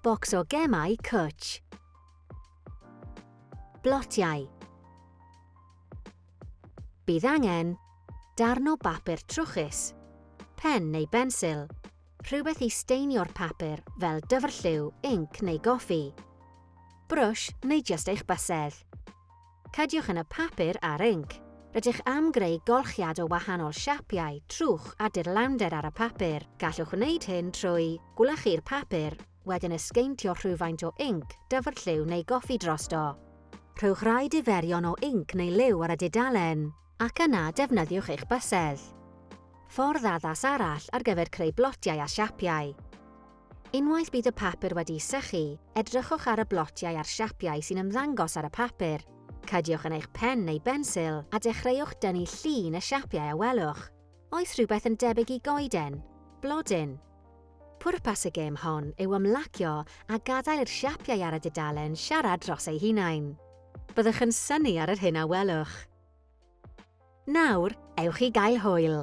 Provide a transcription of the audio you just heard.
Bocs o gemau cwtsh. Blotiau. Bydd angen darn o bapur trwchus, pen neu bensil, rhywbeth i steinio'r papur fel dyfrlliw, inc neu goffi, brwsh neu jyst eich bysedd. Cydiwch yn y papur a'r inc. Rydych am greu golchiad o wahanol siapiau, trwch a dirlawnder ar y papur. Gallwch wneud hyn trwy gwlychu'r papur, wedyn ysgeintio rhywfaint o inc, dyfrlliw neu goffi drosto. Rhowch rai diferion o inc neu liw ar y dudalen, ac yna defnyddiwch eich bysedd. Ffordd addas arall ar gyfer creu blotiau a siapiau. Unwaith bydd y papur wedi sychu, edrychwch ar y blotiau a'r siapiau sy'n ymddangos ar y papur. Cydiwch yn eich pen neu bensil a dechreuwch dynnu llun y siapiau a welwch. Oes rhywbeth yn debyg i goeden? Blodyn? Pwrpas y gêm hon yw ymlacio a gadael i'r siapiau ar y dudalen siarad dros eu hunain. Byddwch yn synnu ar yr hyn a welwch. Nawr, ewch i gael hwyl!